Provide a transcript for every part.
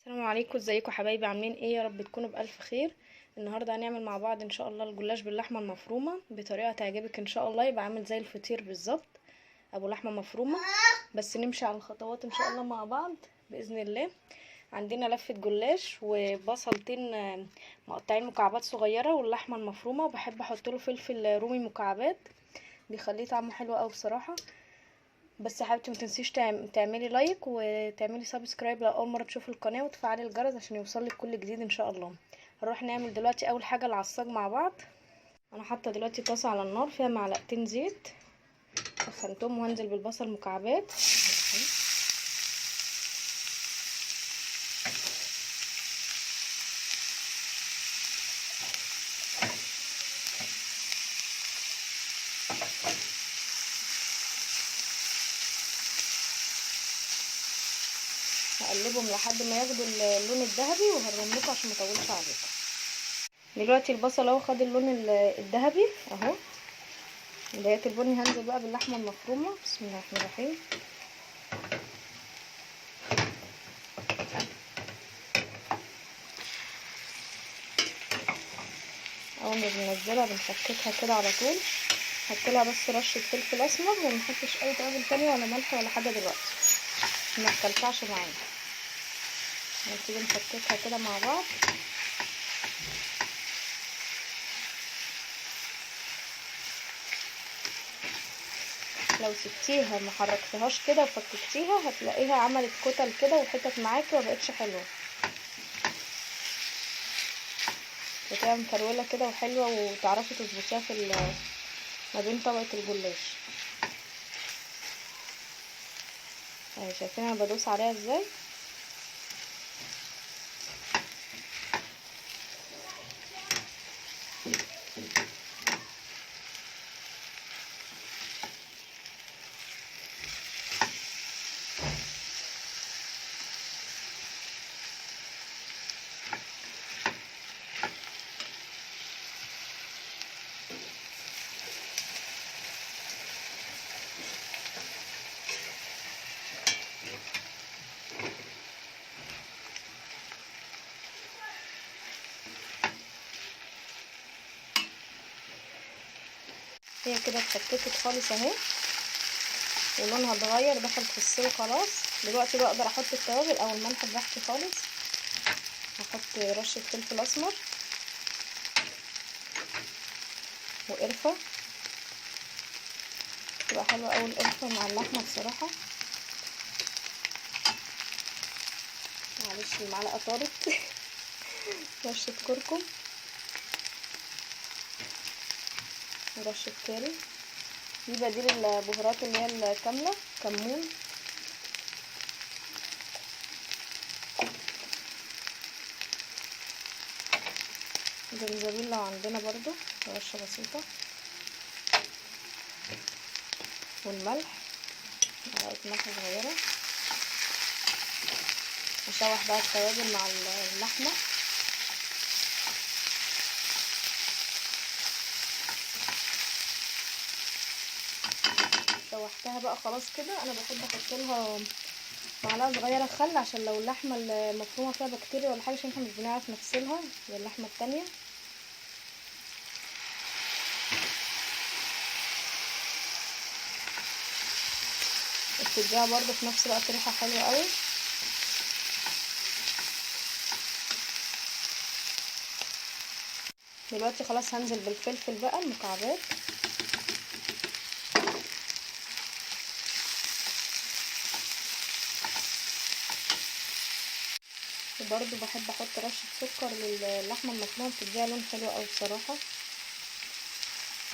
السلام عليكم، ازيكم حبايبي؟ عاملين ايه؟ يا رب تكونوا بالف خير. النهارده هنعمل مع بعض ان شاء الله الجلاش باللحمه المفرومه بطريقة تعجبك ان شاء الله، يبقى عامل زي الفطير بالظبط ابو لحمه مفرومه. بس نمشي على الخطوات ان شاء الله مع بعض باذن الله. عندنا لفه جلاش وبصلتين مقطعين مكعبات صغيرة واللحمة المفرومه، وبحب احط له فلفل رومي مكعبات بيخليه طعمه حلو قوي بصراحة. بس يا حبيبتي ما تنسيش تعملي like وتعملي subscribe لو اول مرة تشوفي القناة، وتفعلي الجرس عشان يوصلك كل جديد ان شاء الله. هنروح نعمل دلوقتي اول حاجة العصاج مع بعض. انا حاطه دلوقتي طاسه على النار فيها معلقتين زيت، سخنتهم وهنزل بالبصل مكعبات. هقلبهم لحد ما ياخدوا اللون الذهبي وهرم لكم عشان ما اطولش عليكم. دلوقتي البصل اهو خد اللون الذهبي اهو، بداية البني. هنزل بقى باللحمه المفرومه، بسم الله الرحمن الرحيم. اول ما بننزلها بنفككها كده على طول، نحط لها بس رشه فلفل اسمر وما نحطش اي توابل تانية ولا ملح ولا حاجة دلوقتي ما تكلكعش معانا. نبتدي نفككها كده مع بعض. لو سبتيها ما حركتهاش كده وفككتيها هتلاقيها عملت كتل كده وحتت معاكي ومبقتش حلوة، بتبقى مفروله كده وحلوه وتعرفي تظبطيها في ما بين طبقه الجلاش. اهي شايفين انا بدوس عليها ازاي؟ هي كده اتفككت خالص اهي ولونها اتغير، دخلت في السوا خلاص. دلوقتي بقى اقدر احط التوابل او الملح براحتي خالص. هحط رشه فلفل اسمر وقرفه، تبقى حلوة قوي القرفه مع اللحمة بصراحة. معلش المعلقة طارت. رشه كركم ورشة كاري، دي بديل البهارات اللي هي الكاملة، كمون، جنزبيل لو عندنا برضو رشة بسيطة، والملح معلقة ملح صغيرة. اشوح بقى التوابل مع اللحمة. شوحتها بقى خلاص كده. انا بحب احط لها معلقه صغيرة خل عشان لو اللحمة المفرومه فيها بكتيريا ولا حاجة، عشان احنا مش بنعرف نغسلها زي اللحمة التانية. بتديها برده في نفس الوقت ريحه حلوة قوي. دلوقتي خلاص هنزل بالفلفل بقى المكعبات. وبرده بحب احط رشه سكر للحمه المفرومه، بتديها لون حلو قوي بصراحة.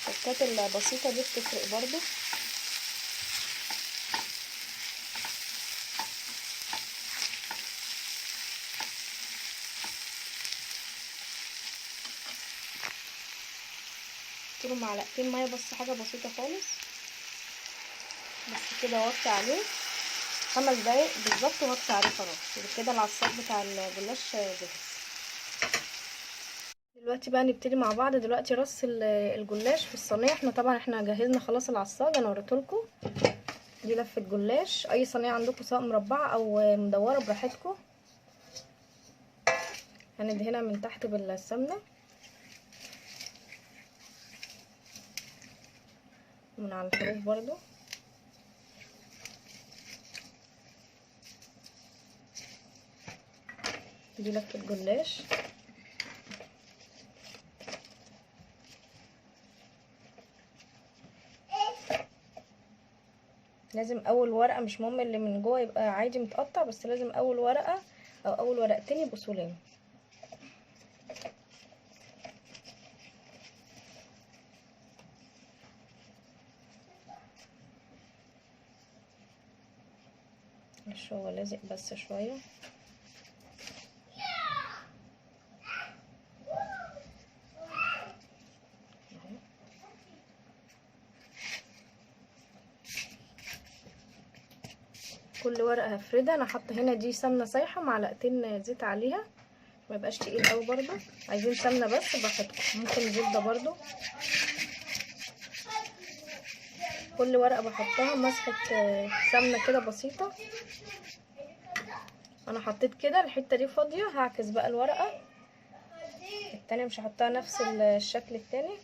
التكات البسيطة دي بتفرق برده. حطيله معلقتين مية بس، حاجة بسيطة خالص بس كده، وطي عليه 5 دقايق بالظبط وهطفي عليه خلاص. كده العصاج بتاع الجلاش جاهز. دلوقتي بقى نبتدي مع بعض دلوقتي رص الجلاش في الصينية. احنا طبعا جهزنا خلاص العصاج، انا وريتهولكم. دي لفه جلاش، اي صينية عندكم سواء مربعه او مدورة براحتكم. هندهنها من تحت بالسمنه من على الحروف برضو. دي لفه جلاش. لازم اول ورقة، مش مهم اللي من جوه يبقى عادي متقطع، بس لازم اول ورقة او اول ورقتين يبقوا سلام. مش هو لازق بس شوية. كل ورقة هفردها. انا حاطه هنا دي سمنه سايحه معلقتين زيت عليها، ما يبقاش تقيل قوي برضو، عايزين سمنه بس براحتكم، ممكن زبدة برضو. كل ورقة بحطها مسحه سمنه كده بسيطة. انا حطيت كده الحتة دي فاضية، هعكس بقى الورقة التانية، مش هحطها نفس الشكل التاني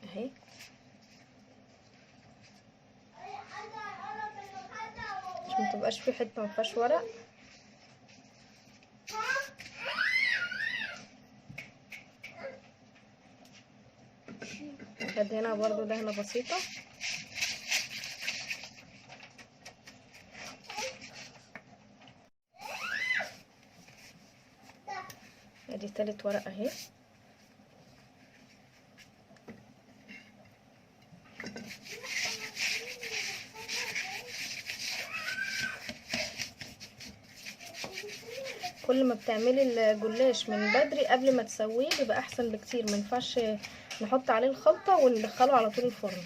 اهي. ما تبقاش في حتة ما فيهاش ورق. هدهنها برضو دهنه بسيطة. ادي تالت ورقة اهي. كل ما بتعملي الجلاش من بدري قبل ما تسويه بيبقى احسن بكتير، ما ينفعش نحط عليه الخلطة وندخله على طول الفرن،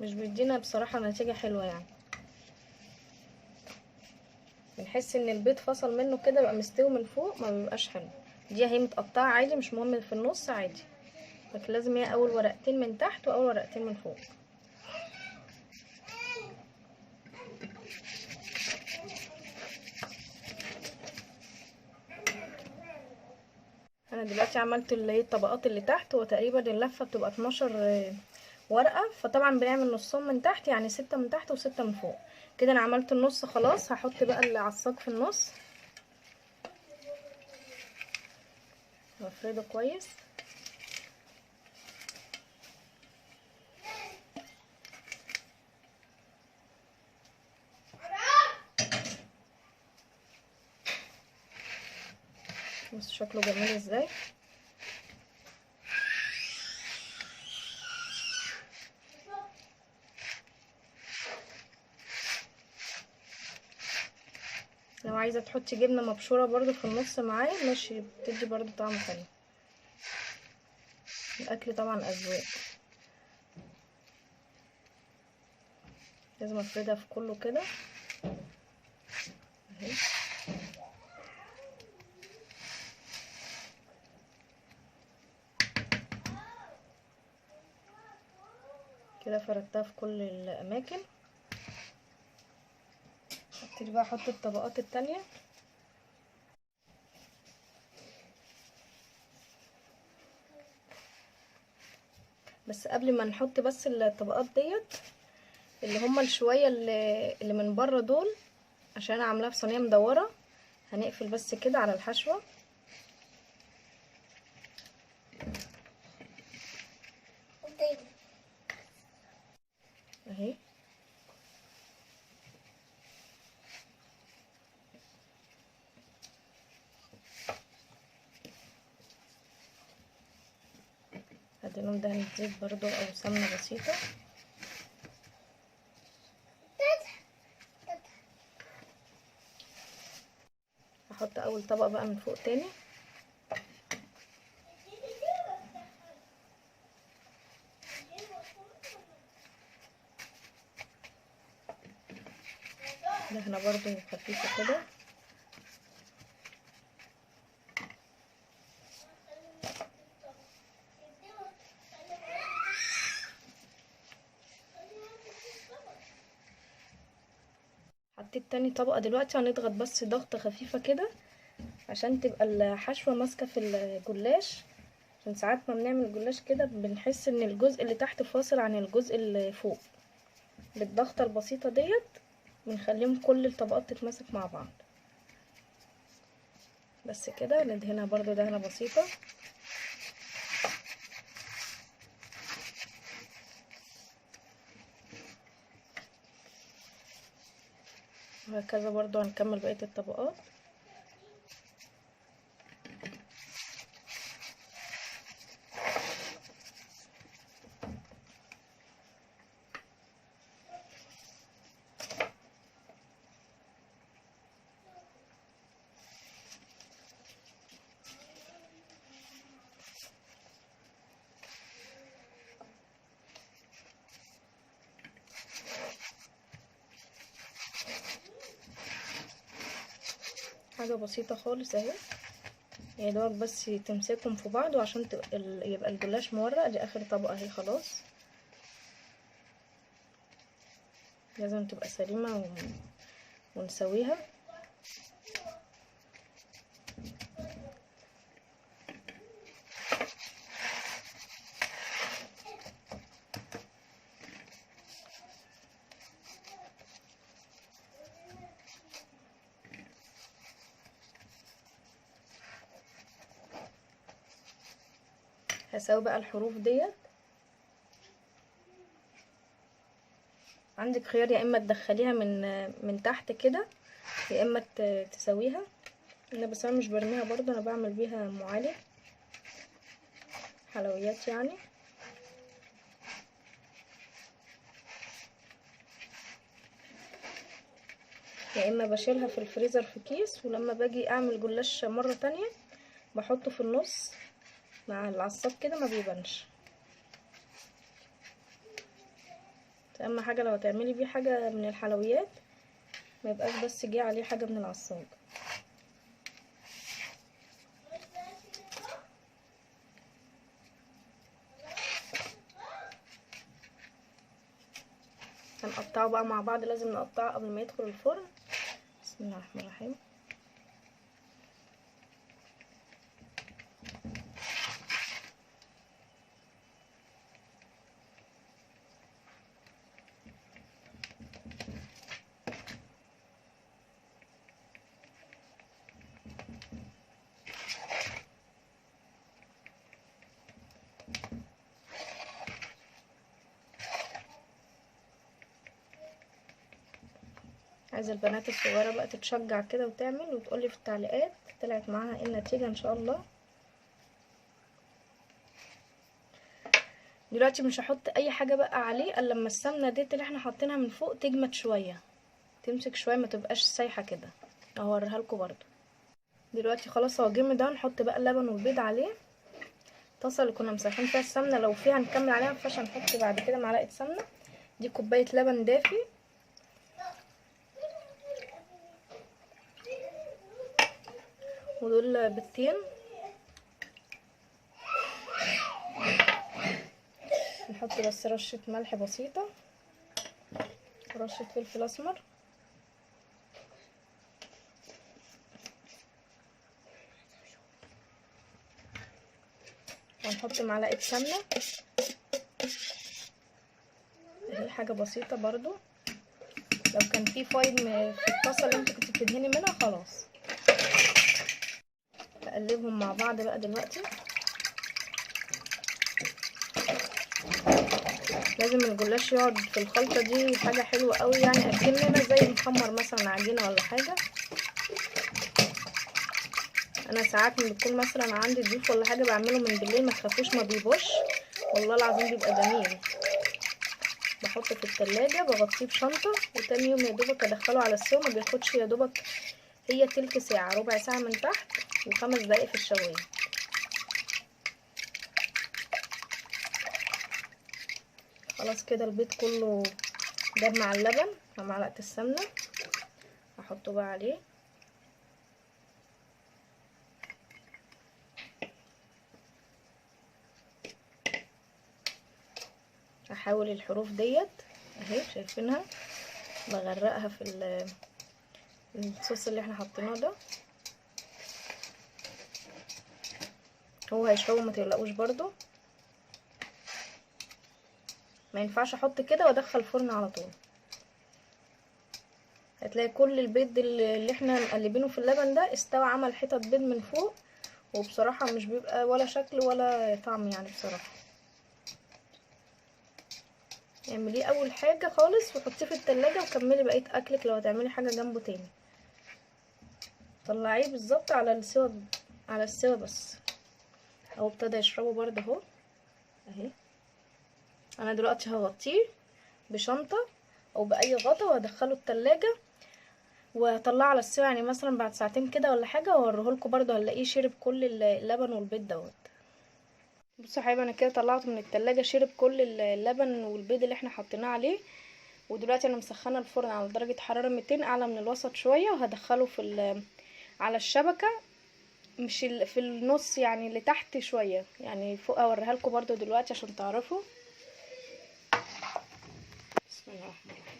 مش بيدينا بصراحة نتيجة حلوة يعني. بنحس ان البيض فصل منه كده، بقى مستوي من فوق، ما بيبقاش حلو. دي اهي متقطعه عادي، مش مهم في النص عادي، لكن لازم هي اول ورقتين من تحت واول ورقتين من فوق. انا دلوقتي عملت اللي هي الطبقات اللي تحت، وتقريبا اللفة بتبقى 12 ورقة، فطبعا بنعمل نصهم من تحت، يعني 6 من تحت و6 من فوق كده. انا عملت النص خلاص، هحط بقى العصاج في النص وافرده كويس. بص شكله جميل ازاي. لو عايزه تحطي جبنه مبشوره برضو في النص معاه ماشي، بتدي برضو طعم حلو. الاكل طبعا اذواق، لازم افردها في كله كده اهي. كده فردتها في كل الاماكن. ابتدي بقى احط الطبقات التانية. بس قبل ما نحط بس الطبقات ديت اللي هما الشوية اللي من بره دول، عشان انا عاملاها في صينية مدورة، هنقفل بس كده على الحشوة. اهي هديلهم دهنة زيت برضو او سمنة بسيطة. هحط اول طبق بقى من فوق تاني. دهنة برضو خفيفة كده. حطيت تاني طبقه دلوقتي. هنضغط بس ضغطه خفيفة كده عشان تبقى الحشوه ماسكه في الجلاش، عشان ساعات ما بنعمل الجلاش كده بنحس ان الجزء اللي تحت فاصل عن الجزء اللي فوق. بالضغطه البسيطة ديت بنخليهم كل الطبقات تتماسك مع بعض. بس كده ندهنها برضو دهنه بسيطة. وهكذا برضو هنكمل بقية الطبقات. حاجة بسيطة خالص اهي، يا دوبك بس تمسكهم في بعض وعشان يبقى الجلاش مورق. دي اخر طبقة اهي خلاص، لازم تبقى سليمة ونسويها. هساوي بقى الحروف ديت. عندك خيار، يا اما تدخليها من تحت كده، يا اما تسويها. انا بس انا مش برميها برضو، انا بعمل بيها معالج حلويات يعني. يا اما بشيلها في الفريزر في كيس، ولما باجي اعمل جلاش مرة تانية بحطه في النص مع العصاك كده ما بيبانش. اهم حاجة لو هتعملي بيه حاجة من الحلويات ما يبقاش بس جه عليه حاجة من العصاك. هنقطعه بقى مع بعض، لازم نقطعه قبل ما يدخل الفرن. بسم الله الرحمن الرحيم. عايزه البنات الصغيرة بقى تتشجع كده وتعمل وتقولي في التعليقات طلعت معاها ايه النتيجة ان شاء الله. دلوقتي مش هحط اي حاجة بقى عليه الا لما السمنة ديت اللي احنا حاطينها من فوق تجمد شوية، تمسك شوية، ما تبقاش سايحه كده. اوريها لكم برده. دلوقتي خلاص اهو جمد ده، هنحط بقى اللبن والبيض عليه. الطاسه اللي كنا مسيحين فيها السمنة لو فيها هنكمل عليها، مفيهاش هنحط بعد كده معلقه سمنه. دي كوباية لبن دافي، ودول بيضتين. نحط بس رشة ملح بسيطة ورشة فلفل اسمر. ونحط معلقة سمنة، اهي حاجة بسيطة برضو. لو كان في فايض في الطاسة اللي انت كنت بتدهني منها خلاص. اقلبهم مع بعض بقى دلوقتي. لازم الجلاش يقعد في الخلطة دي، حاجة حلوة قوي يعني، اكننا زي نخمر مثلا عجينه ولا حاجة. انا ساعات لما بيكون مثلا عندي ضيوف ولا حاجة بعمله من بالليل، ما تخافوش ما بيبوش والله العظيم بيبقى جميل. بحطه في التلاجة بغطيه بشنطه، وتاني يوم يا دوبك ادخله على السوا، ما بياخدش يا دوبك هي تلت ساعة ربع ساعة من تحت وخمس دقايق في الشوايه. خلاص كده البيض كله داب مع اللبن مع معلقه السمنة، هحطه بقى عليه. هحاول الحروف ديت اهي شايفينها، بغرقها في الصوص اللي احنا حطيناه ده، هو هيشربه ما تقلقوش. برضو ما ينفعش احط كده وادخل الفرن على طول، هتلاقي كل البيض اللي احنا مقلبينه في اللبن ده استوى، عمل حتت بيض من فوق، وبصراحة مش بيبقى ولا شكل ولا طعم يعني بصراحة. اعمليه اول حاجة خالص وحطيه في التلاجة وكملي بقية اكلك لو هتعملي حاجة جنبه تاني. طلعيه بالظبط على السوا، على السوا بس. اهو ابتدى يشربه برده اهو اهي. انا دلوقتي هغطيه بشنطة او باي غطا وهدخله التلاجة واطلعه على السوا، يعني مثلا بعد ساعتين كده ولا حاجة، واوريهولكوا برده. هنلاقيه شرب كل اللبن والبيض دوت. بصوا يا حبايبي انا كده طلعته من التلاجة، شرب كل اللبن والبيض اللي احنا حطيناه عليه. ودلوقتي انا مسخنه الفرن على درجه حرارة 200 اعلى من الوسط شوية، وهدخله في على الشبكة، مش في النص يعني، اللي تحت شوية يعني فوق. اوريها لكم برده دلوقتي عشان تعرفوا. بسم الله الرحمن الرحيم.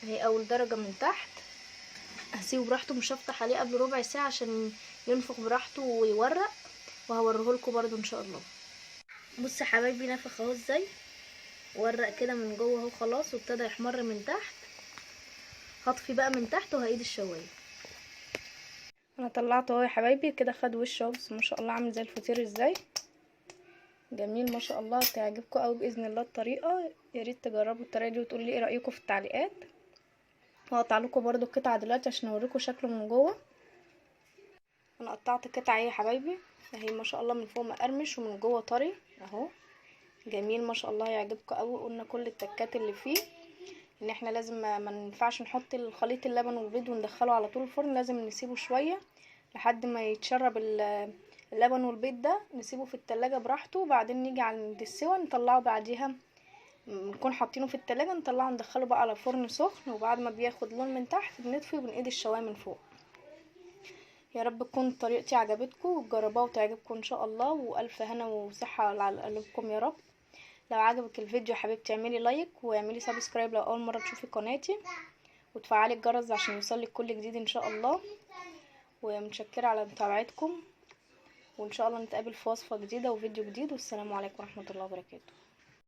اهي اول درجه من تحت. هسيبه براحته، مش هفتح عليه قبل ربع ساعة عشان ينفخ براحته ويورق، وهوريهولكوا برده ان شاء الله. بصوا يا حبايبي نفخ اهو ازاي، ورق كده من جوه اهو خلاص، وابتدى يحمر من تحت. هطفي بقى من تحت وهعيد الشوايه. انا طلعته اهو يا حبايبي كده، خد وش اهو، بس ما شاء الله عامل زي الفطير ازاي، جميل ما شاء الله. تعجبكم قوي باذن الله الطريقة، يا ريت تجربوا الطريقة دي وتقولوا لي ايه رايكم في التعليقات. وهقطع لكم برده قطعه دلوقتي عشان اوريكم شكله من جوه. انا قطعت قطعه اهي يا حبايبي، اهي ما شاء الله من فوق مقرمش ومن جوه طري اهو، جميل ما شاء الله، هيعجبكم قوي. قلنا كل التكات اللي فيه ان احنا لازم ما ينفعش نحط الخليط اللبن والبيض وندخله على طول الفرن، لازم نسيبه شوية لحد ما يتشرب اللبن والبيض ده، نسيبه في التلاجة براحته، وبعدين نيجي عند السوا نطلعه، بعديها نكون حاطينه في التلاجة نطلعه ندخله بقى على فرن سخن، وبعد ما بياخد لون من تحت بنطفي وبنقيد الشوايه من فوق. يا رب تكون طريقتي عجبتكم وتجربوها وتعجبكم ان شاء الله، والف هنا وصحة على قلوبكم يا رب. لو عجبك الفيديو حبيبتي اعملي like واعملي subscribe لو اول مرة تشوفي قناتي، وتفعلي الجرس عشان يوصلك كل جديد ان شاء الله. ومتشكره على متابعتكم، وان شاء الله نتقابل في وصفه جديدة وفيديو جديد. والسلام عليكم ورحمة الله وبركاته.